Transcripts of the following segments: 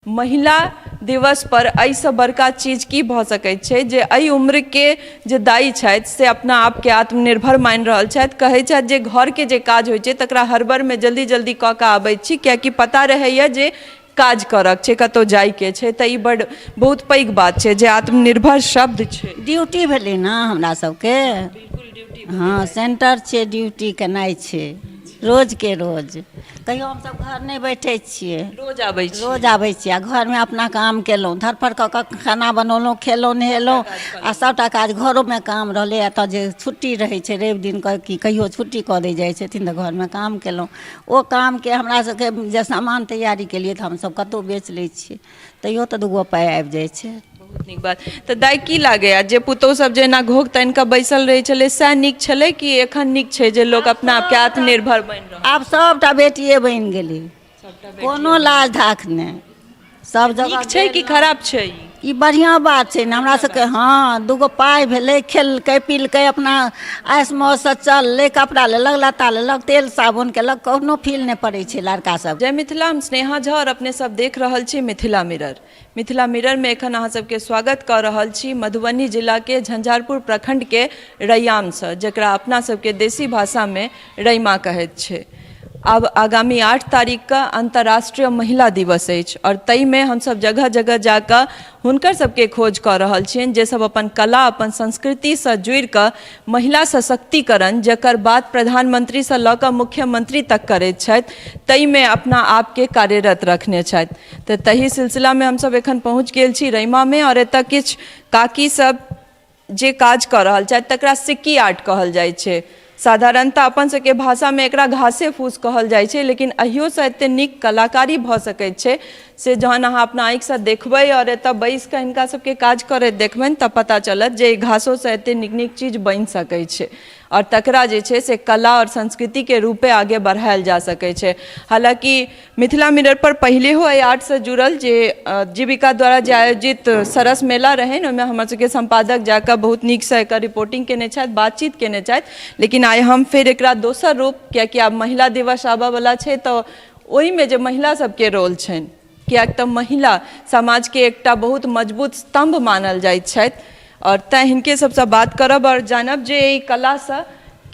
महिला दिवस पर एहिसँ बड़का चीज की भऽ सकैत छै जे एहि उम्रके जे दाइ छथि से अपना आपके आत्मनिर्भर मानि रहल छथि। कहै छथि जे घरके जे काज होइ छै तकरा हड़बड़मे जल्दी जल्दी कऽ कऽ आबै छी, कियाकि पता रहैए जे काज करक छै, कतहु जाइके छै। तऽ ई बड्ड बहुत पैघ बात छै जे आत्मनिर्भर शब्द छै। ड्यूटी भेलै ने हमरा सबके। हँ, सेंटर छै, ड्यूटी केनाइ छै रोजके रोज। कहियो हमसब घर नहि बैठै छियै। रोज आबै छी? रोज आबै छियै आ घरमे अपना काम केलहुँ, धरफड़ कऽ कऽ खाना बनेलहुँ, खेलहुँ, नहेलहुँ आ सभटा काज घरोमे काम रहलै। एतऽ जे छुट्टी रहै छै रवि दिनके कि कहियो छुट्टी कऽ दै जाइ छथिन तऽ घरमे काम केलहुँ। ओ कामके हमरा सबके जे सामान तैयारी केलियै तऽ हमसब कतहु बेच लै छियै, तैयो तऽ दूगो पाइ आबि जाइ छै। बहुत नीक बात। तऽ दाइ, की लागैए जे पुतहु सब जे एना घोघ तानि कऽ बैसल रहै छलै सएह नीक छलै कि एखन नीक छै जे लोक अपना आपके आत्मनिर्भर बनि रहल? आब सभटा बेटिए बनि गेलै, कोनो लाज धाख नहि, सब जगह। नीक छै कि खराब छै ई? ई बढ़िआँ बात छै ने हमरा सबके। हँ, दूगो पाइ भेलै, खेलकै पीलकै, अपना ऐश मौजसँ चललै, कपड़ा लेलक, लत्ता लेलक, तेल साबुन केलक, कोनो फील नहि पड़ै छै लड़का सब। जय मिथिला, हम स्नेहा झा और अपने सब देख रहल छी मिथिला मिरर। मिथिला मिररमे एखन अहाँ सबके स्वागत कऽ रहल छी मधुबनी जिलाके झंझारपुर प्रखंडके रैयामसँ, जकरा अपना सबके देशी भाषामे रैमा कहैत छै। आब आगामी 8 तारीखके अन्तर्राष्ट्रीय महिला दिवस अछि आओर ताहिमे हमसब जगह जगह जाकऽ हुनकर सबके खोज कऽ रहल छियनि जे सब अपन कला अपन संस्कृतिसँ जुड़िकऽ महिला सशक्तिकरण, जकर बात प्रधानमंत्रीसँ लऽ कऽ मुख्यमंत्री तक करैत छथि, ताहिमे अपना आपके कार्यरत रखने छथि। तऽ तही सिलसिलामे हमसब एखन पहुँच गेल छी रैमामे आओर एतऽ किछु काकी सब जे काज कऽ रहल छथि तकरा सिक्की आर्ट कहल जाइ छै। साधारणतः अपन सबके भाषामे एकरा घासे फूस कहल जाइ छै, लेकिन अहियोसँ एते नीक कलाकारी भऽ सकैत छै से जहन अहाँ अपना आँखिसँ देखबै आओर एतऽ बैस कऽ हिनका सबके काज करैत देखबनि तऽ पता चलत जे घासोसँ एते नीक नीक चीज बनि सकै छै आओर तकरा जे छै से कला आओर संस्कृतिके रूपे आगे बढ़ायल जा सकै छै। हालाँकि मिथिला मिरर पर पहिलेहो एहि आर्टसँ जुड़ल जे जीविका द्वारा जे आयोजित सरस मेला रहनि ओहिमे हमर सबके सम्पादक जाकऽ बहुत नीकसँ एकर रिपोर्टिंग केने छथि, बातचीत केने छथि। लेकिन आइ हम फेर एकरा दोसर रूप, कियाकि आब महिला दिवस आबऽवला छै, तऽ ओहिमे जे महिला सबके रोल छनि, किएक तऽ महिला समाजके एकटा बहुत मजबूत स्तम्भ मानल जाइत छथि, आओर तैँ हिनके सबसँ बात करब आओर जानब जे एहि कलासँ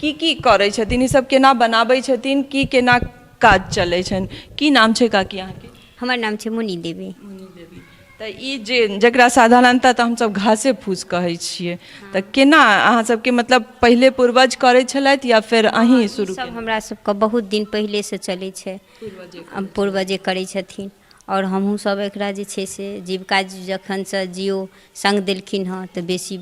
की की करै छथिन, ई सब केना बनाबै छथिन, की केना काज चलै छनि। की नाम छै काकी अहाँके? हमर नाम छै मुनि देवी। मुनि देवी। तऽ ई जे जकरा साधारणतः तऽ हमसब घासे फूस कहै छियै, तऽ केना अहाँ सबके मतलब पहिले पूर्वज करै छलथि या फेर अहीं शुरू सब? हमरा सबके बहुत दिन पहिलेसँ चलै छै, पूर्वजे करै छथिन आओर हमहूँ सब एकरा जे छै से जीविका जखनसँ जिओ सङ्ग देलखिन हँ तऽ बेसी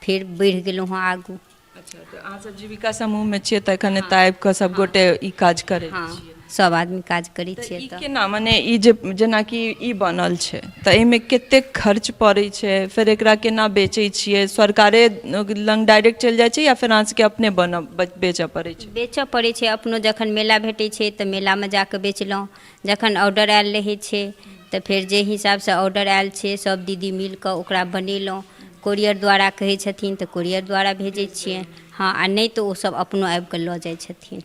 फेर बढ़ि गेलहुँ हँ आगू। अच्छा, तऽ अहाँ सब जीविका समूहमे छियै तऽ एखन एतऽ आबि कऽ सब गोटे ई काज करै छियै? सब आदमी काज करै छियै। ई केना मने ई जे जेनाकि ई बनल छै तऽ एहिमे कतेक खर्च पड़ै छै, फेर एकरा केना बेचै छियै? सरकारे लग डायरेक्ट चलि जाइ छै या फेर अहाँ सबके अपने बेचऽ पड़ै छै? बेचऽ पड़ै छै अपनो। जखन मेला भेटै छै तऽ मेलामे जाकऽ बेचलहुँ। जखन ऑर्डर आयल रहै छै तऽ फेर जे हिसाबसँ ऑर्डर आयल छै सब दीदी मिलकऽ ओकरा बनेलहुँ। कोरियर द्वारा कहै छथिन तऽ कोरियर द्वारा भेजै छियै। हँ, आ नहि तऽ ओसब अपनो आबिकऽ लऽ जाइ छथिन।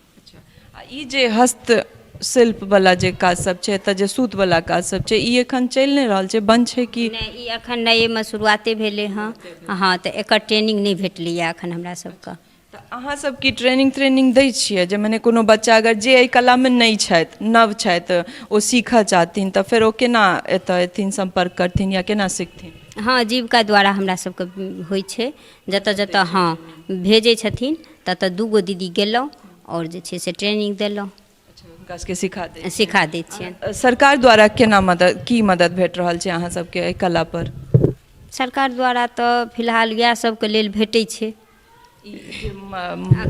आ ई जे हस्तशिल्पवला जे काज सब छै, एतऽ जे सूतवला काज सब छै, ई एखन चलि नहि रहल छै, बन्द छै कि? नहि, ई एखन नएमे शुरुआते भेलै हँ। हँ, तऽ एकर ट्रेनिंग नहि भेटलैए एखन हमरा सबके। तऽ अहाँ सब की ट्रेनिंग त्रेनिंग दै छियै जे मने कोनो बच्चा अगर जे एहि कलामे नहि छथि, नव छथि, ओ सीखऽ चाहथिन तऽ फेर ओ केना एतऽ एथिन, सम्पर्क करथिन या केना सीखथिन? हँ, जीविका द्वारा हमरा सबके होइ छै। जतऽ जतऽ, हँ, भेजै छथिन ततऽ दूगो दीदी गेलहुँ आओर जे छै से ट्रेनिंग देलहुँ। अच्छा, हुनका सबके सिखा दै छियनि। सिखा दै छियनि। सरकार द्वारा केना मदद, की मदद भेट रहल छै अहाँ सबके एहि कला पर? सरकार द्वारा तऽ फिलहाल इएह सबके लेल भेटै छै।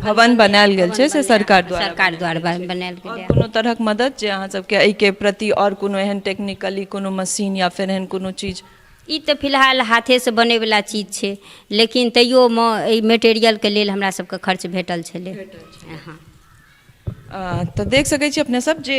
भवन बनायल गेल छै से सरकार द्वारा? सरकार द्वारा बनायल गेलै। कोनो तरहक मदद जे अहाँ सबके एहिके प्रति आओर कोनो एहन टेक्निकली कोनो मशीन या फेर एहन कोनो चीज? ई तऽ फिलहाल हाथेसँ बनैवला चीज छै, लेकिन तैयोमे एहि मेटेरियलके लेल हमरा सबके खर्च भेटल छलै। हँ, तऽ देख सकै छी अपने सब जे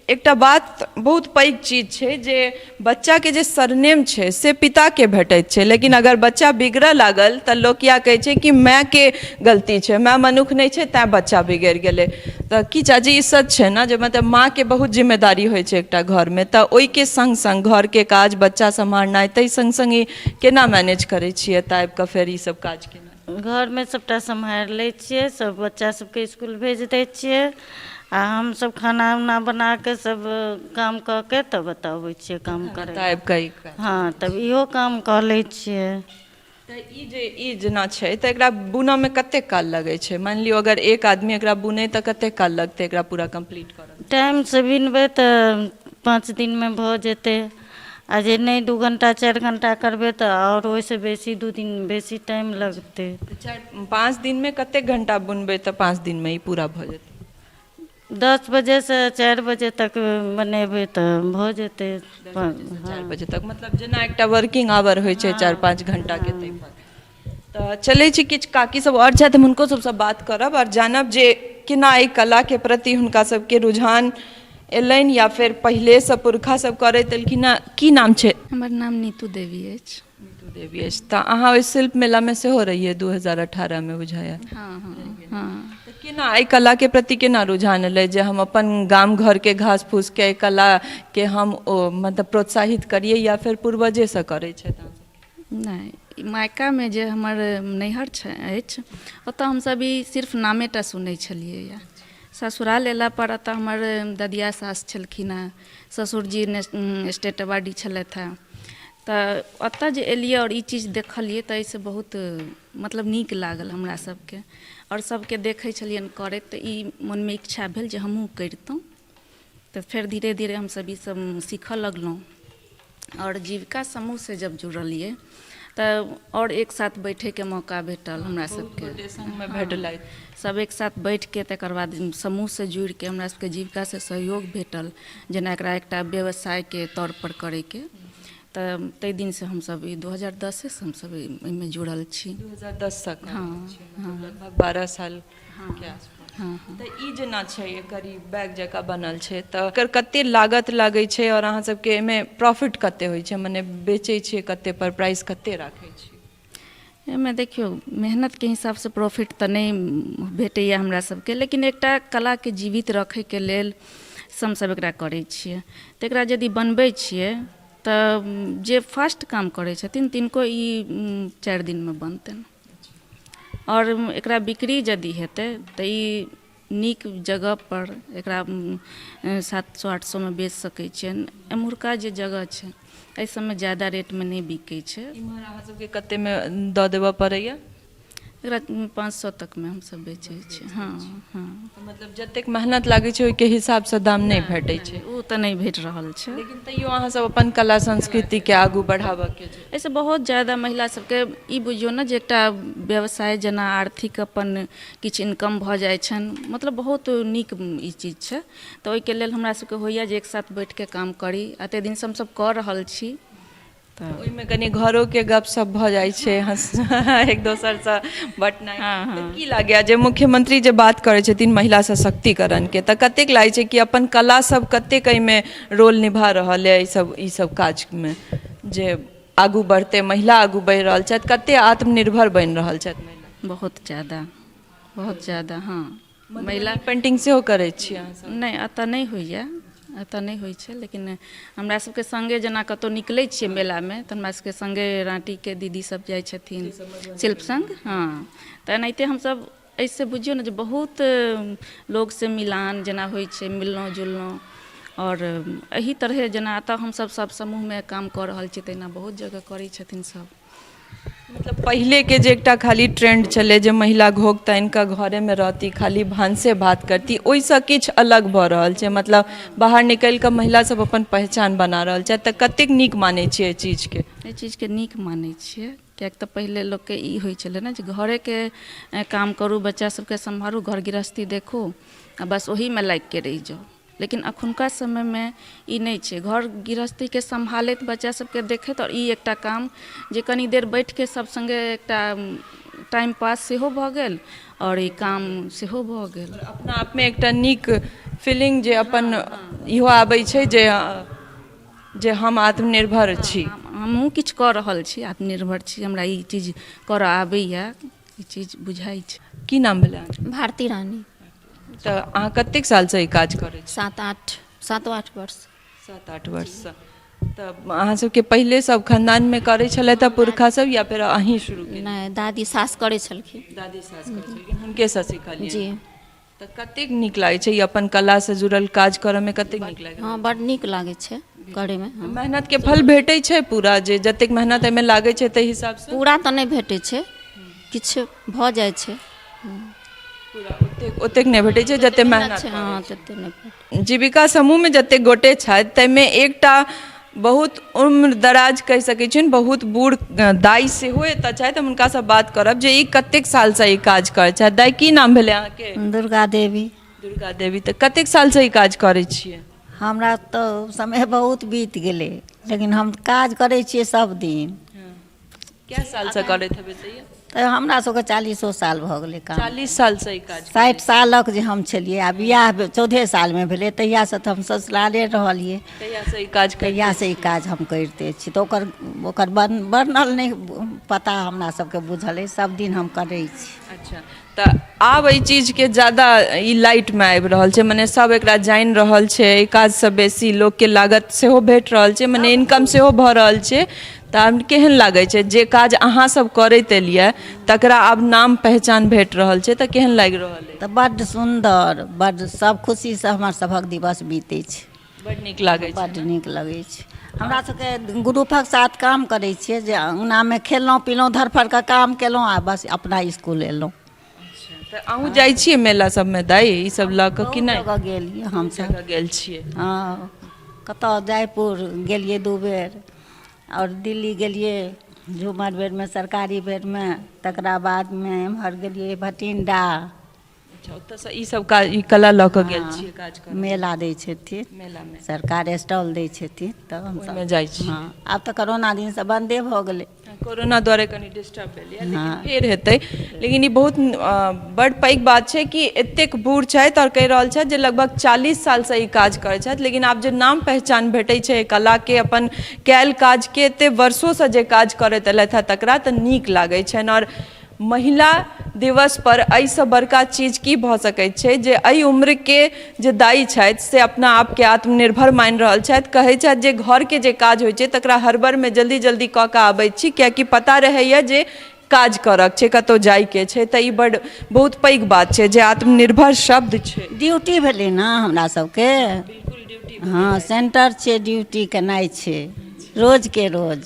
एकटा बात बहुत पैघ चीज छै जे बच्चाके जे सरनेम छै से पिताके भेटैत छै, लेकिन अगर बच्चा बिगड़ऽ लागल तऽ लोक इएह कहै छै कि मायके गलती छै, माय मनुख नहि छै तैँ बच्चा बिगड़ि गेलै। तऽ की चाची, ई सच छै ने जे मतलब माँके बहुत जिम्मेदारी होइ छै एकटा घरमे, तऽ ओहिके सङ्ग सङ्ग घरके काज, बच्चा सम्हारनाइ, ताहि सङ्ग सङ्ग ई केना मैनेज करै छियै एतऽ आबि कऽ फेर ई सब काज केना? घरमे सभटा सम्हारि लै छियै, सभ बच्चा सभके इसकुल भेज दै छियै आ हमसभ खाना उना बना कऽ सभ काम कऽ के तब एतऽ अबै छियै काम करै। एतऽ आबि कऽ ई काज। हँ, तब इहो काम कऽ लै छियै। तऽ ई जे ई जेना छै तऽ एकरा बुनऽमे कतेक काल लगै छै? मानि लियौ अगर एक आदमी एकरा बुनै तऽ कतेक काल लगतै एकरा पूरा कम्प्लीट करऽमे? टाइमसँ बिनबै तऽ 5 दिनमे भऽ जेतै आ जे नहि 2 घण्टा 4 घण्टा करबै तऽ आओर ओहिसँ बेसी 2 दिन बेसी टाइम लगतै। तऽ 4-5 दिनमे कतेक घण्टा बुनबै तऽ 5 दिनमे ई पूरा भऽ जेतै? 10 बजेसँ 4 बजे तक बनेबै तऽ भऽ जेतै। 10 बजेसँ 4 बजे तक, मतलब जेना एकटा वर्किंग आवर होइ छै 4-5 घण्टाके ताहि पर। तऽ चलै छी, किछु काकी सब आओर छथि, हम हुनको सबसँ बात करब आओर जानब जे केना एहि कलाके प्रति हुनका सबके रुझान एलनि या फेर पहिलेसँ पुरखा सब करैत एलखिन हँ। की नाम छै? हमर नाम नीतू देवी अछि। नीतू देवी अछि। तऽ अहाँ ओहि शिल्प मेलामे सेहो रहियै 2018मे बुझाइए? हँ हँ हँ। तऽ केना एहि कलाके प्रति केना रुझान एलै जे हम अपन गाम घरके घास फूसके एहि कलाके हम ओ मतलब प्रोत्साहित करियै, या फेर पूर्वजेसँ करै छथि अहाँ सब? नहि, ई मायकामे जे हमर नैहर छै अछि, ओतऽ हमसभ ई सिर्फ नामेटा सुनै छलियै। ससुराल अयला पर एतऽ हमर ददिया सास छलखिन हेँ, ससुरजी स्टेट अवार्डी छलथि हेँ। तऽ ओतऽ जे एलियै आओर ई चीज देखलियै तऽ एहिसँ बहुत मतलब नीक लागल हमरा सभके, आओर सभके देखै छलियनि करैत तऽ ई मोनमे इच्छा भेल जे हमहूँ करितहुँ। तऽ फेर धीरे धीरे हमसभ ईसभ सीखऽ लगलहुँ, आओर जीविका समूहसँ जब जुड़लियै तऽ आओर एक साथ बैठयके मौका भेटल हमरा सबके। गोटे सङ्गमे भेटलथि। सब एक साथ बैठके तकर बाद समूहसँ जुड़िके हमरा सबके जीविकासँ सहयोग भेटल, जेना एकरा एकटा व्यवसायके तौरपर करयके। तऽ ताहि दिनसँ हमसब ई 2010सँ हमसब एहिमे जुड़ल छी। 2010सँ? हँ हँ। लगभग 12 सालके आसपास। हँ हँ। तऽ ई जेना छै, एकर ई बैग जकाँ बनल छै, तऽ एकर कते लागत लागै छै आओर अहाँ सबके एहिमे प्रॉफिट कते होइ छै, मने बेचै छियै कते पर, प्राइस कते राखै छियै? एहिमे देखियौ, मेहनतके हिसाबसँ प्रॉफिट तऽ नहि भेटैए हमरा सबके, लेकिन एकटा कलाके जीवित रखैके लेल से हमसब एकरा करै छियै। तऽ एकरा यदि बनबै छियै तऽ जे फास्ट काम करै छथिन तिनको ई 4 दिनमे बनतनि, आओर एकरा बिक्री यदि हेतै तऽ ई नीक जगहपर एकरा 700-800मे बेच सकै छियनि। एम्हुरका जे जगह छै एहि सबमे जादा रेटमे नहि बिकै छै। इम्हर अहाँ सबके कतेमे दऽ देबऽ पड़ैया? एकरा 500 तकमे हमसब बेचै छियै। हँ हँ। मतलब जतेक मेहनत लागै छै ओहिके हिसाबसँ दाम नहि भेटै छै? ओ तऽ नहि भेट रहल छै। लेकिन तैयो अहाँ सब अपन कला संस्कृतिके आगू बढ़ाबऽके छै। एहिसँ बहुत ज्यादा महिला सबके ई बुझियौ ने जे एकटा व्यवसाय जेना आर्थिक अपन किछु इनकम भऽ जाइ छनि, मतलब बहुत नीक ई चीज छै। तऽ ओहिके लेल हमरा सबके होइए जे एक साथ बैठिके काम करी। एतेक दिनसँ हमसब कऽ रहल छी। तऽ ओहिमे कनि घरोके गपशप भऽ जाइ छै, हँस एक दोसरसँ बटनाइ। हँ। की लागैए जे मुख्यमंत्री जे बात करै छथिन महिला सशक्तिकरणके, तऽ कतेक लागै छै कि अपन कला सब कतेक एहिमे रोल निभा रहल अइ ई सब काजमे, जे आगू बढ़तै महिला, आगू बढ़ि रहल छथि, कते आत्मनिर्भर बनि रहल छथि महिला? बहुत ज्यादा, बहुत ज्यादा, हँ। महिला पेंटिंग सेहो करै छियै अहाँ सब? नहि, एतऽ नहि होइए, एतऽ नहि होइ छै, लेकिन हमरा सबके सङ्गे जेना कतहु निकलै छियै मेलामे तऽ हमरा सबके सङ्गे राँटीके दीदी सब जाइ छथिन शिल्प सङ्ग। हँ, तऽ एनाहिते हमसब एहिसँ बुझियौ ने जे बहुत लोकसँ मिलान जेना होइ छै, मिललहुँ जुललहुँ, आओर एहि तरहे जेना एतऽ हमसब सब समूहमे काम कऽ रहल छी, तहिना बहुत जगह करै छथिन सब। मतलब पहिलेके जे एकटा खाली ट्रेंड छलै जे महिला घोघ तानि कऽ घरेमे रहती, खाली भानसे भात करती, ओहिसँ किछु अलग भऽ रहल छै, मतलब बाहर निकलि कऽ महिला सब अपन पहचान बना रहल छथि, तऽ कतेक नीक मानै छियै एहि चीजके? एहि चीजके नीक मानै छियै, किएक तऽ पहिले लोकके ई होइ छलै ने जे घरेके काम करू, बच्चा सबके सम्हारू, घर गृहस्थी देखू आ बस ओहीमे लागिके रहि जाउ। लेकिन अखुनका समयमे ई नहि छै। घर गृहस्थीके सम्हालैत, बच्चा सबके देखैत आओर ई एकटा काम जे कनी देर बैठके सब सङ्गे एकटा टाइम पास सेहो भऽ गेल आओर ई काम सेहो भऽ गेल। अपना आपमे एकटा नीक फीलिंग जे अपन इहो आबै छै जे जे हम आत्मनिर्भर छी। हमहूँ किछु कऽ रहल छी, आत्मनिर्भर छी, हमरा ई चीज करऽ आबैए, ई चीज बुझाइ छै। की नाम भेलै अहाँके? भारती रानी। तऽ अहाँ कतेक सालसँ ई काज करै छी? 7-8, 7-8 वर्ष। 7-8 वर्षसँ। तऽ अहाँ सबके पहिले सब खानदानमे करै छलथि पुरखा सब या फेर अहीं शुरू केलियै? नहि, दादी सास करै छलखिन। दादी सास करै छलखिन, हुनकेसँ सिखलियै? जी। तऽ कतेक नीक लागै छै ई अपन कलासँ जुड़ल काज करऽमे, कतेक नीक लागै? हँ, बड्ड नीक लागै छै करैमे। हँ। मेहनतके फल भेटै छै पूरा, जे जतेक मेहनत एहिमे लागै छै ताहि हिसाबसँ? पूरा तऽ नहि भेटै छै, किछु भऽ जाइ छै। पूरा ओतेक ओतेक नहि भेटै छै जतेक मेहनत छै। हँ, ततेक नहि भेटै। जीविका समूहमे जतेक गोटे छथि ताहिमे एकटा बहुत उम्र दराज कहि सकै छियनि, बहुत बूढ़ दाइ सेहो एतऽ छथि। हम हुनकासँ बात करब जे ई कतेक सालसँ ई काज करै छथि। दाइ, की नाम भेलै अहाँके? दुर्गा देवी। दुर्गा देवी, तऽ कतेक सालसँ ई काज करै छियै? हमरा तऽ समय बहुत बीत गेलै, लेकिन हम काज करै छियै सब दिन। कए सालसँ करैत हेबै तैयो? तऽ हमरा सबके 40 साल भऽ गेलै काम। 40 सालसँ ई काज? 60 सालक जे हम छलियै आ बियाह 14 सालमे भेलै, तहियासँ तऽ हम ससुराले रहलियै। तहियासँ ई काज? तहियासँ ई काज हम करिते छी। तऽ ओकर ओकर वर्णन नहि पता, हमरा सबके बुझल अइ, सब दिन हम करै छी। अच्छा, तऽ आब एहि चीजके ज्यादा ई लाइटमे आबि रहल छै, मने सब एकरा जानि रहल छै, एहि काजसँ बेसी लोकके लागत सेहो भेट रहल छै, मने इनकम सेहो भऽ रहल छै। तऽ आब केहन लागै छै जे काज अहाँ सब करैत एलियै तकरा आब नाम पहचान भेट रहल छै, तऽ केहन लागि रहल अइ? तऽ बड्ड सुन्दर, बड्ड सब खुशीसँ हमर सभक दिवस बीतै छै। बड्ड नीक लागै छै? बड्ड नीक लगै छै। हमरा सबके ग्रुपक साथ काम करै छियै जे अङ्गनामे खेलहुँ पीलहुँ, धरफड़के काम केलहुँ आ बस अपना इसकुल एलहुँ। तऽ अहूँ जाइ छियै मेला सबमे दाइ, ई सब लऽ कऽ कि नहि? जगह गेलियै हमसब। जगह गेल छियै? हँ, कतऽ जयपुर गेलियै 2 बेर, आओर दिल्ली गेलियै झूमर बेरमे, सरकारी बेरमे। तकरा बादमे एम्हर गेलियै भटिंडा। अच्छा, ओतऽसँ ई सब काज, ई कला लऽ कऽ गेल छियै काज करऽ? मेला दै छथिन मेलामे, सरकार स्टॉल दै छथिन तऽ हमसब ओहिमे जाइ छी। हँ, आब तऽ करोना दिनसँ बन्दे भऽ गेलै। कोरोना दुआरे कनि डिस्टर्ब भेलै, लेकिन फेर हेतै। लेकिन ई बहुत बड़ पैघ बात छै कि एतेक बूढ़ छथि आओर कहि रहल छथि जे लगभग 40 सालसँ ई काज करै छथि, लेकिन आब जे नाम पहचान भेटै छै कलाके, अपन कयल काजके, एते वर्षोसँ जे काज करैत एलथि हेँ तकरा, तऽ नीक लागै छनि। आओर महिला दिवस पर एहिसँ बड़का चीज की भऽ सकैत छै जे एहि उम्रके जे दाइ छथि से अपना आपके आत्मनिर्भर मानि रहल छथि। कहै छथि जे घरके जे काज होइ छै तकरा हड़बड़मे जल्दी जल्दी कऽ कऽ आबै छी, कियाकि पता रहैए जे काज करक छै, कतहु जाइके छै। तऽ ई बड्ड बहुत पैघ बात छै जे आत्मनिर्भर शब्द छै। ड्यूटी भेलै ने हमरा सबके। बिल्कुल ड्यूटी। हँ, सेंटर छै, ड्यूटी केनाइ छै रोजके रोज।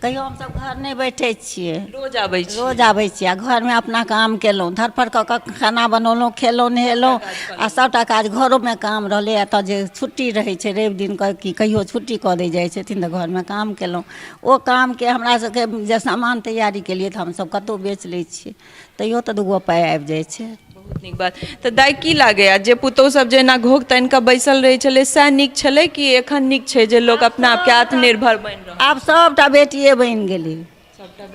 कहियो हमसब घर नहि बैठै छियै। रोज आबै छी? रोज आबै छियै आ घरमे अपना काम केलहुँ, धरफड़ कऽ कऽ खाना बनौलहुँ, खेलहुँ, नहेलहुँ आ सभटा काज घरोमे काम रहलै। एतऽ जे छुट्टी रहै छै रवि दिनके कि कहियो छुट्टी कऽ दै जाइ छथिन, तऽ घरमे काम केलहुँ। ओ कामके हमरा सबके जे सामान तैयारी केलियै तऽ हमसब कतहु बेच लै छियै, तैयो तऽ दूगो पाइ आबि जाइ छै। बहुत नीक बात। तऽ दाइ, की लागैए जे पुतहु सब जे एना घोघ तानि कऽ बैसल रहै छलै सएह नीक छलै कि एखन नीक छै जे लोक अपना आपके आत्मनिर्भर बनि रहल? आब सभटा बेटिए बनि गेलै,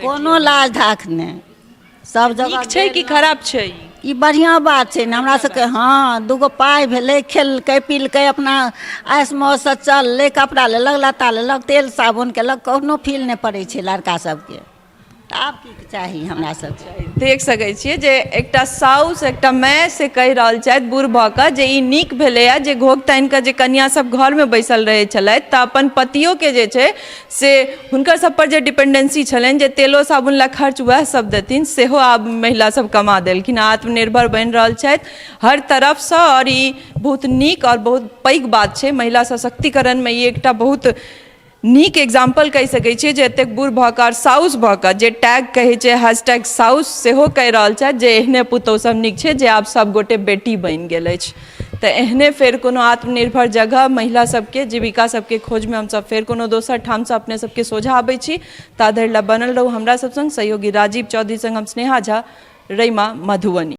कोनो लाज धाख नहि, सब जगह। नीक छै कि खराब छै ई? ई बढ़िआँ बात छै ने हमरा सबके। हँ, दूगो पाइ भेलै, खेलकै पीलकै, अपना ऐश मौजसँ चललै, कपड़ा लेलक, लत्ता लेलक, तेल साबुन केलक, कोनो फील नहि पड़ै छै लड़का सबके। तऽ आब की चाही हमरा सबके? देख सकै छियै जे एकटा साउस, एकटा माय से कहि रहल छथि बूढ़ भऽ कऽ जे ई नीक भेलैए जे घोघ तानि कऽ जे कनिआ सब घरमे बैसल रहै छलथि, तऽ अपन पतियोके जे छै से हुनकर सब पर जे डिपेंडेंसी छलनि जे तेलो साबुन लए खर्च वएह सब देथिन, सेहो आब महिला सब कमा देलखिन, आत्मनिर्भर बनि रहल छथि हर तरफसँ। आओर ई बहुत नीक आओर बहुत पैघ बात छै। महिला सशक्तिकरणमे ई एकटा बहुत नीक एग्जाम्पल कहि सकै छियै जे एतेक बूढ़ भऽ कऽ आओर साउस भऽ कऽ जे टैग कहै छै हैशटैग साउस, सेहो कहि रहल छथि जे एहने पुतहु सब नीक छै जे आब सब गोटे बेटी बनि गेल अछि। तऽ एहने फेर कोनो आत्मनिर्भर जगह, महिला सबके जीविका सबके खोजमे हमसब फेर कोनो दोसर ठामसँ अपने सबके सोझा आबै छी। ता धरि लए बनल रहू हमरा सब सङ्ग। सहयोगी राजीव चौधरी सङ्ग हम स्नेहा झा, रैमा, मधुबनी।